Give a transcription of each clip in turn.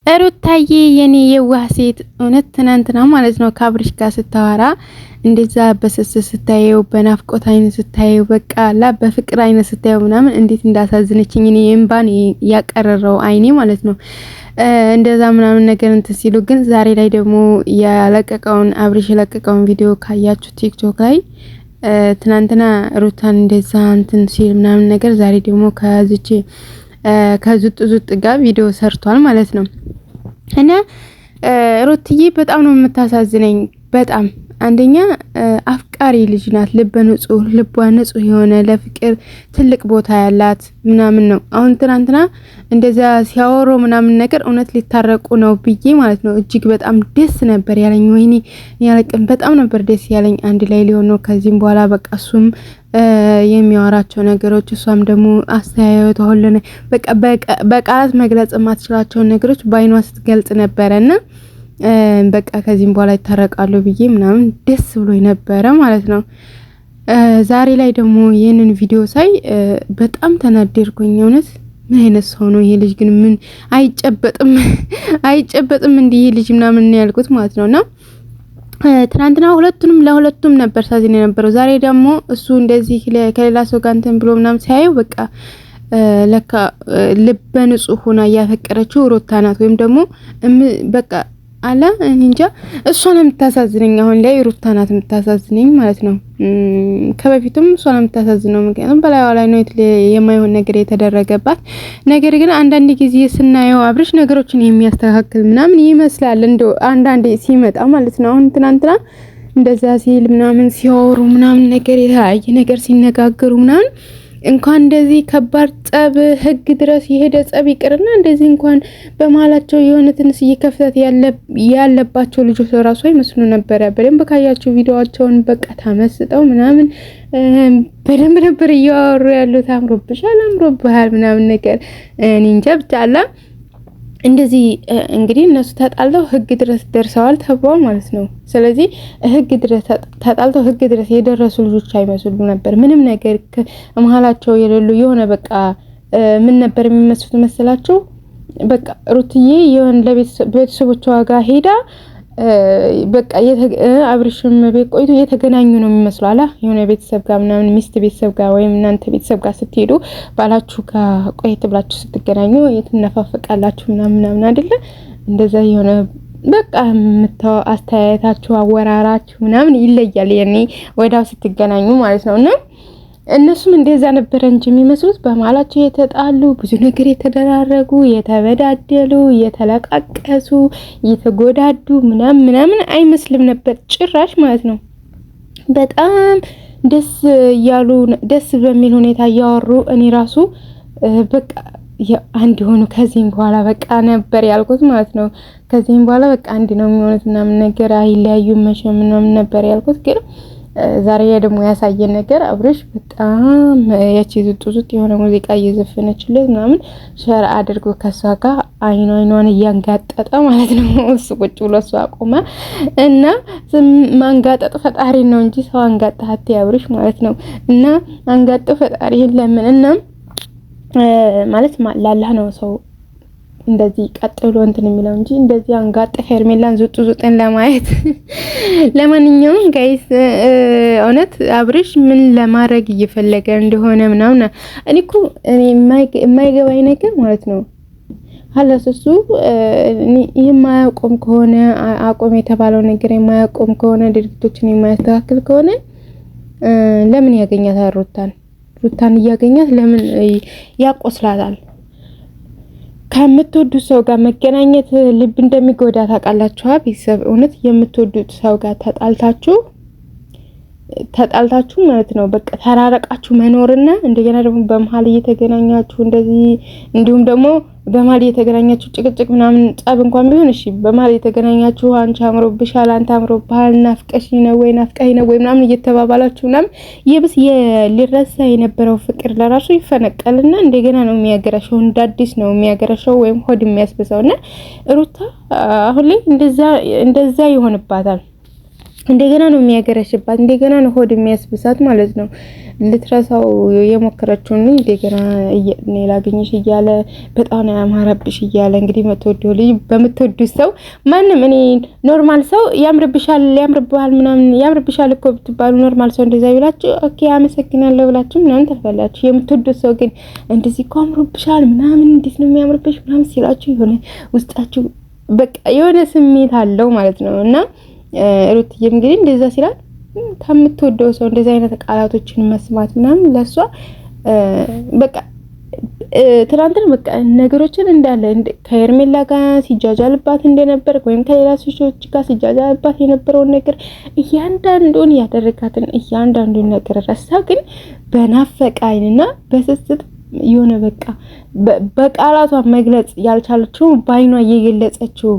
ሩታዬ የኔ የዋህ ሴት እውነት ትናንትና ማለት ነው ከአብርሽ ጋር ስታወራ እንደዛ በስስ ስታየው በናፍቆት አይን ስታየው በቃ ላ በፍቅር አይን ስታየው ምናምን እንዴት እንዳሳዝነችኝ እኔ እምባን ያቀረረው አይኔ ማለት ነው። እንደዛ ምናምን ነገር እንትን ሲሉ ግን ዛሬ ላይ ደግሞ ያለቀቀውን አብርሽ የለቀቀውን ቪዲዮ ካያችሁ ቲክቶክ ላይ ትናንትና ሩታን እንደዛ እንትን ሲል ምናምን ነገር ዛሬ ደግሞ ከዚች ከዙጥ ዙጥ ጋር ቪዲዮ ሰርቷል ማለት ነው። እና ሩትዬ በጣም ነው የምታሳዝነኝ። በጣም አንደኛ አፍቃሪ ልጅ ናት። ልበ ንጹህ፣ ልቧ ንጹህ የሆነ ለፍቅር ትልቅ ቦታ ያላት ምናምን ነው። አሁን ትናንትና እንደዛ ሲያወሩ ምናምን ነገር እውነት ሊታረቁ ነው ብዬ ማለት ነው እጅግ በጣም ደስ ነበር ያለኝ። ወይኔ ያለቅም በጣም ነበር ደስ ያለኝ። አንድ ላይ ሊሆን ነው ከዚህም በኋላ በቃ እሱም የሚያወራቸው ነገሮች እሷም ደግሞ አስተያየቷ ሁሉ በቃ በቃላት መግለጽ የማትችላቸውን ነገሮች በአይኗ ስትገልጽ ነበረና በቃ ከዚህም በኋላ ይታረቃሉ ብዬ ምናምን ደስ ብሎ ነበረ ማለት ነው። ዛሬ ላይ ደግሞ ይህንን ቪዲዮ ሳይ በጣም ተናደድኩኝ። እውነት ምን አይነት ሰው ነው ይሄ ልጅ ግን? ምን አይጨበጥም አይጨበጥም እንዲህ ይሄ ልጅ ምናምን ያልኩት ማለት ነውና ትናንትና ሁለቱንም ለሁለቱም ነበር ሳዝን የነበረው። ዛሬ ደግሞ እሱ እንደዚህ ከሌላ ሰው ጋር እንትን ብሎ ምናምን ሲያየው በቃ ለካ ልበ ንጹህ ሆና እያፈቀረችው ሩታ ናት፣ ወይም ደግሞ በቃ አላ እንጃ እሷ ነው የምታሳዝነኝ። አሁን ላይ ሩታ ናት የምታሳዝነኝ ማለት ነው። ከበፊቱም እሷ ነው የምታሳዝነው፣ ምክንያቱም በላይዋ ላይ ነው የማይሆን ነገር የተደረገባት። ነገር ግን አንዳንድ ጊዜ ስናየው አብርሽ ነገሮችን የሚያስተካክል ምናምን ይመስላል እንደው አንዳንዴ ሲመጣ ማለት ነው። አሁን ትናንትና እንደዛ ሲል ምናምን ሲያወሩ ምናምን ነገር የተለያየ ነገር ሲነጋገሩ ምናምን እንኳን እንደዚህ ከባድ ጸብ ህግ ድረስ የሄደ ጸብ ይቅርና እንደዚህ እንኳን በመሀላቸው የሆነ ትንሽዬ ክፍተት ያለባቸው ልጆች ራሱ አይመስሉ ነበረ። በደንብ ካያቸው ቪዲዮዋቸውን በቃ ተመስጠው ምናምን በደንብ ነበር እያወሩ ያሉት። አምሮብሻል፣ አምሮብሃል ምናምን ነገር እኔ እንጃ ብቻ አላ እንደዚህ እንግዲህ እነሱ ተጣልተው ህግ ድረስ ደርሰዋል ተብሏል ማለት ነው። ስለዚህ ህግ ድረስ ተጣልተው ህግ ድረስ የደረሱ ልጆች አይመስሉም ነበር። ምንም ነገር መሀላቸው የሌሉ የሆነ በቃ ምን ነበር የሚመስሉት መሰላቸው? በቃ ሩትዬ የሆነ ለቤተሰቦቿ ጋር ሄዳ በቃ አብርሽም ቤት ቆይቶ እየተገናኙ ነው የሚመስለው አላ የሆነ ቤተሰብ ጋር ምናምን ሚስት ቤተሰብ ጋር ወይም እናንተ ቤተሰብ ጋር ስትሄዱ ባላችሁ ጋር ቆየት ብላችሁ ስትገናኙ የትነፋፈቃላችሁ ምናምን ምናምን አይደለ? እንደዛ የሆነ በቃ የምታው አስተያየታችሁ አወራራችሁ ምናምን ይለያል። የኔ ወዳው ስትገናኙ ማለት ነውና እነሱም እንደዛ ነበረ እንጂ የሚመስሉት በመሀላቸው የተጣሉ ብዙ ነገር የተደራረጉ የተበዳደሉ የተለቃቀሱ የተጎዳዱ ምናምን ምናምን አይመስልም ነበር ጭራሽ ማለት ነው። በጣም ደስ እያሉ ደስ በሚል ሁኔታ እያወሩ እኔ ራሱ በቃ አንድ የሆኑ ከዚህም በኋላ በቃ ነበር ያልኩት ማለት ነው። ከዚህም በኋላ በቃ አንድ ነው የሚሆኑት ምናምን ነገር አይለያዩም መቼም ምናምን ነበር ያልኩት ግን ዛሬ ደግሞ ያሳየን ነገር አብርሽ በጣም ያቺ ዝጡ ዝጥ የሆነ ሙዚቃ እየዘፈነችለት ምናምን share አድርጎ ከሷ ጋር አይኗ አይኗን እያንጋጠጠ ማለት ነው። እሱ ቁጭ ብሎ እሷ አቆማ እና ማንጋጠጥ ፈጣሪ ነው እንጂ ሰው አንጋጣ አብርሽ ማለት ነው። እና አንጋጥ ፈጣሪህን ለምን እና ማለት ላላህ ነው ሰው እንደዚህ ቀጥ ብሎ እንትን የሚለው እንጂ እንደዚህ አንጋጥ ሄርሜላን ዙጡ ዙጥን ለማየት። ለማንኛውም guys እውነት አብርሽ ምን ለማድረግ እየፈለገ እንደሆነ ምናምን እኔ እኮ እኔ የማይገባኝ ነገር ማለት ነው ሀላስ እሱ የማያቆም ከሆነ አቆም የተባለው ነገር የማያቆም ከሆነ ድርጊቶችን የማያስተካክል ከሆነ ለምን ያገኛታል? ሩታን ሩታን እያገኛት ለምን ያቆስላታል? ከምትወዱት ሰው ጋር መገናኘት ልብ እንደሚጎዳ ታውቃላችሁ። ቤተሰብ እውነት የምትወዱት ሰው ጋር ተጣልታችሁ ተጣልታችሁ ማለት ነው በቃ ተራረቃችሁ መኖርና እንደገና ደግሞ በመሀል እየተገናኛችሁ እንደዚህ እንዲሁም ደግሞ በመሀል እየተገናኛችሁ ጭቅጭቅ ምናምን ጸብ እንኳን ቢሆን እሺ፣ በመሀል እየተገናኛችሁ አንቺ አምሮብሻል፣ አንተ አምሮብሃል፣ ናፍቀሽኝ ነው ወይ ናፍቀኝ ነው ወይ ምናምን እየተባባላችሁ ምናምን የብስ ሊረሳ የነበረው ፍቅር ለራሱ ይፈነቀልና እንደገና ነው የሚያገረሸው፣ እንደ አዲስ ነው የሚያገረሸው ወይም ሆድ የሚያስብሰውና ሩታ አሁን ላይ እንደዛ እንደዛ ይሆንባታል። እንደገና ነው የሚያገረሽባት፣ እንደገና ነው ሆድ የሚያስብሳት ማለት ነው። ልትረሳው የሞከረችውን እንደገና እኔ ላገኝሽ እያለ፣ በጣም ነው ያማረብሽ እያለ፣ እንግዲህ የምትወደው ልጅ በምትወዱት ሰው ማንም እኔ normal ሰው ያምርብሻል፣ ያምርብሃል ምናምን፣ ያምርብሻል እኮ ብትባሉ normal ሰው እንደዛ ቢላችሁ okay አመሰግናለሁ ብላችሁ ምናምን ታልፋላችሁ። የምትወዱት ሰው ግን እንደዚህ እኮ አምሮብሻል ምናምን፣ እንዴት ነው የሚያምርብሽ ምናምን ሲላችሁ የሆነ ውስጣችሁ በቃ የሆነ ስሜት አለው ማለት ነው። እና ሩትዬም እንግዲህ እንደዛ ሲላት ከምትወደው ሰው እንደዚህ አይነት ቃላቶችን መስማት ምናምን ለሷ በቃ ትናንትን በቃ ነገሮችን እንዳለ ከሄርሜላ ጋር ሲጃጃልባት እንደነበር ወይም ከሌላ ሴቶች ጋር ሲጃጃልባት የነበረውን ነገር፣ እያንዳንዱን ያደረጋትን እያንዳንዱን ነገር ረሳ። ግን በናፈቀ ዓይንና በስስት የሆነ በቃ በቃላቷ መግለጽ ያልቻለችው በዓይኗ እየገለጸችው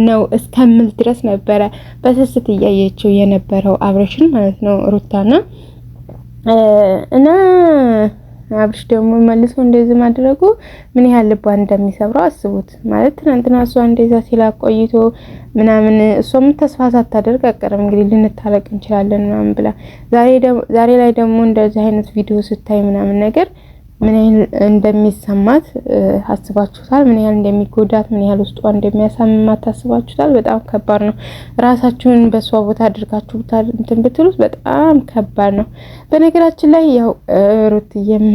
ነው እስከምል ድረስ ነበረ በስስት እያየችው የነበረው አብርሽን ማለት ነው ሩታና። እና አብርሽ ደግሞ መልሶ እንደዚህ ማድረጉ ምን ያህል ልቧን እንደሚሰብረው አስቡት። ማለት ትናንትና እሷ እንደዛ ሲላ ቆይቶ ምናምን እሷም ተስፋ ሳታደርግ አቀረም እንግዲህ ልንታረቅ እንችላለን ምናምን ብላ፣ ዛሬ ላይ ደግሞ እንደዚህ አይነት ቪዲዮ ስታይ ምናምን ነገር ምን ያህል እንደሚሰማት አስባችሁታል? ምን ያህል እንደሚጎዳት፣ ምን ያህል ውስጧ እንደሚያሳምማት ታስባችሁታል? በጣም ከባድ ነው። ራሳችሁን በሷ ቦታ አድርጋችሁ እንትን ብትሉት በጣም ከባድ ነው። በነገራችን ላይ ያው ሩትዬም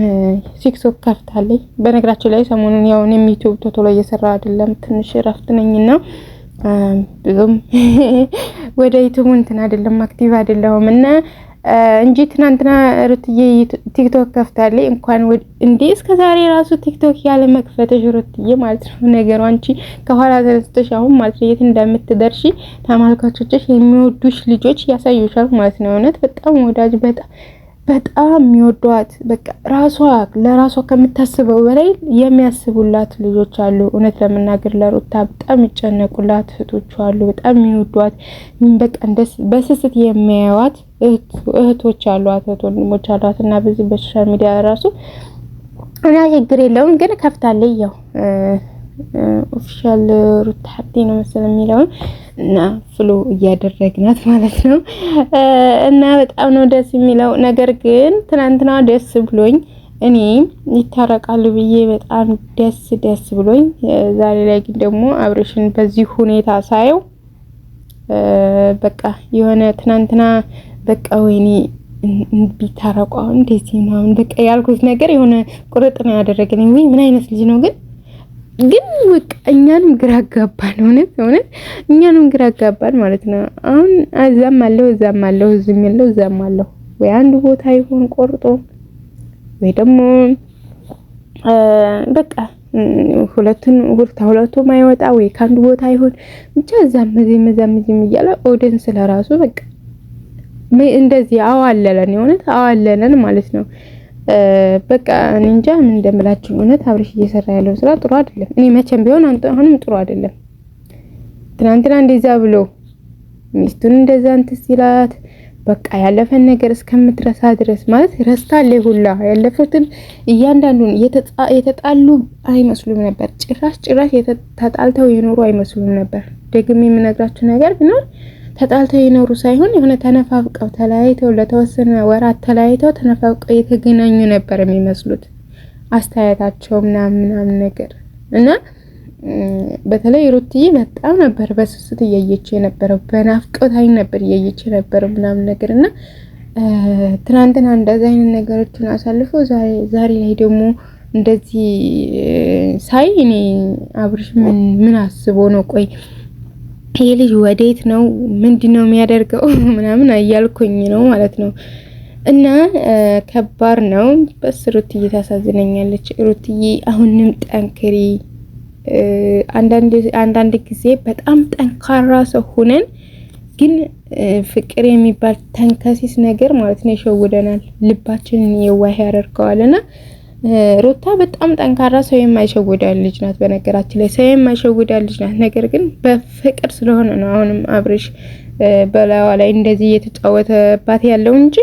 ቲክቶክ ከፍታለች። በነገራችን ላይ ሰሞኑን ያው እኔም ዩቲዩብ ቶሎ እየሰራ አይደለም፣ ትንሽ እረፍት ነኝና ብዙም ወደ ዩቲዩብ እንትን አይደለም፣ active አይደለሁም እና እንጂ ትናንትና ሩትዬ ቲክቶክ ከፍታለች። እንኳን እንዴ እስከ ዛሬ ራሱ ቲክቶክ ያለ መክፈትሽ ሩትዬ ማለት ነው። ነገሩ አንቺ ከኋላ ተነስተሽ አሁን ማለት ነው የት እንደምትደርሺ ተመልካቾችሽ የሚወዱሽ ልጆች ያሳዩሻል ማለት ነው። እውነት በጣም ወዳጅ፣ በጣም በጣም የሚወዷት፣ በቃ ራሷ ለራሷ ከምታስበው በላይ የሚያስቡላት ልጆች አሉ። እውነት ለመናገር ለሩታ በጣም የሚጨነቁላት እህቶች አሉ። በጣም የሚወዷት፣ በቃ በስስት የሚያዩዋት እህቶች አሏት፣ እህት ወንድሞች አሏት። እና በዚህ በ social media ራሱ እና ችግር የለውም ግን ከፍታለች፣ ያው official ሩታ ሀብቴ ነው መሰለኝ የሚለውን፣ እና follow እያደረግናት ማለት ነው። እና በጣም ነው ደስ የሚለው። ነገር ግን ትናንትና ደስ ብሎኝ እኔ ይታረቃሉ ብዬ በጣም ደስ ደስ ብሎኝ፣ ዛሬ ላይ ግን ደግሞ አብርሽን በዚህ ሁኔታ ሳየው በቃ የሆነ ትናንትና በቃ ወይኔ ቢታረቁ አሁን እንደዚህ ምናምን በቃ ያልኩት ነገር የሆነ ቁርጥ ነው ያደረገኝ። ወይ ምን አይነት ልጅ ነው ግን? ግን በቃ እኛንም ግራ አጋባን። እውነት እውነት እኛንም ግራ አጋባን ማለት ነው። አሁን እዛም አለው እዛም አለው፣ እዚህም ያለው እዛም አለው፣ ወይ አንዱ ቦታ ይሆን ቆርጦ ወይ ደግሞ በቃ ሁለቱን ሁለቱም አይወጣ ወይ ከአንዱ ቦታ ይሆን፣ ብቻ እዛም እዚህም እዛም እዚህም እያለ audience ለራሱ በቃ እንደዚህ አዋለለን፣ የእውነት አዋለለን ማለት ነው። በቃ እኔ እንጃ ምን እንደምላችሁ። እውነት አብርሽ እየሰራ ያለው ስራ ጥሩ አይደለም። እኔ መቼም ቢሆን አሁንም ጥሩ አይደለም። ትናንትና እንደዛ ብሎ ሚስቱን እንደዛ እንትን ሲላት በቃ ያለፈን ነገር እስከምትረሳ ድረስ፣ ማለት ረስታለች ሁላ ያለፉትን እያንዳንዱን፣ የተጣሉ አይመስሉም ነበር። ጭራሽ ጭራሽ ተጣልተው የኖሩ አይመስሉም ነበር። ደግሜ የምነግራችሁ ነገር ቢኖር ተጣልተው የኖሩ ሳይሆን የሆነ ተነፋፍቀው ተለያይተው፣ ለተወሰነ ወራት ተለያይተው ተነፋፍቀው የተገናኙ ነበር የሚመስሉት አስተያየታቸው ምናምን ምናምን ነገር። እና በተለይ ሩትዬ በጣም ነበር በስስት እያየች የነበረው፣ በናፍቆት አይን ነበር እያየች የነበረው ምናምን ነገር። እና ትናንትና እንደዚህ አይነት ነገሮችን አሳልፎ ዛሬ ላይ ደግሞ እንደዚህ ሳይ እኔ አብርሽ ምን ምን አስቦ ነው? ቆይ ይሄ ልጅ ወዴት ነው? ምንድነው የሚያደርገው? ምናምን እያልኩኝ ነው ማለት ነው። እና ከባድ ነው። በስ ሩትዬ ታሳዝነኛለች። ሩትዬ አሁንም ጠንክሪ። አንዳንድ ጊዜ በጣም ጠንካራ ሰው ሆነን ግን ፍቅር የሚባል ተንከሲስ ነገር ማለት ነው ይሸውደናል፣ ልባችንን የዋህ ያደርገዋልና። ሩታ በጣም ጠንካራ፣ ሰው የማይሸውዳ ልጅ ናት። በነገራችን ላይ ሰው የማይሸውዳ ልጅ ናት። ነገር ግን በፍቅር ስለሆነ ነው አሁንም አብርሽ በላዋ ላይ እንደዚህ እየተጫወተባት ያለው እንጂ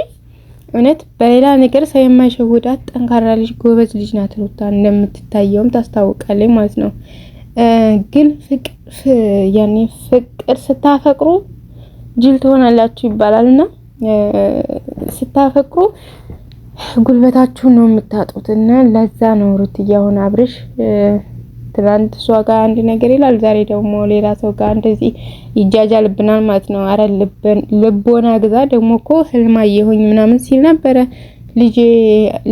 እውነት በሌላ ነገር ሰው የማይሸውዳት ጠንካራ ልጅ፣ ጎበዝ ልጅ ናት ሩታ። እንደምትታየውም ታስታውቃለች ማለት ነው። ግን ፍቅር ያኔ ፍቅር ስታፈቅሩ ጅል ትሆናላችሁ ይባላል እና ስታፈቅሩ ጉልበታችሁን ነው የምታጡት። እና ለዛ ነው ሩትዬ አሁን አብርሽ ትናንት እሷ ጋር አንድ ነገር ይላል፣ ዛሬ ደግሞ ሌላ ሰው ጋር እንደዚህ ይጃጃልብናል ማለት ነው። አረ ልቦና ግዛ። ደግሞ እኮ ህልም አየሁኝ ምናምን ሲል ነበረ። ልጄ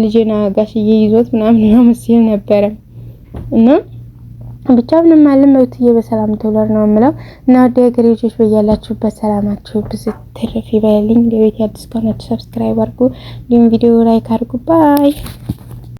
ልጄና ጋሽዬ ይዞት ምናምን ምናምን ሲል ነበረ እና ብቻ ምንም አለም ሩትዬ በሰላም ትውለድ ነው የምለው። እና ወደ ሀገሬ ልጆች በያላችሁበት ሰላማችሁ ብዙ ትርፍ ይበልልኝ። ለቤት አዲስ ከሆናችሁ subscribe አድርጉ፣ እንዲሁም ቪዲዮ like አድርጉ። Bye.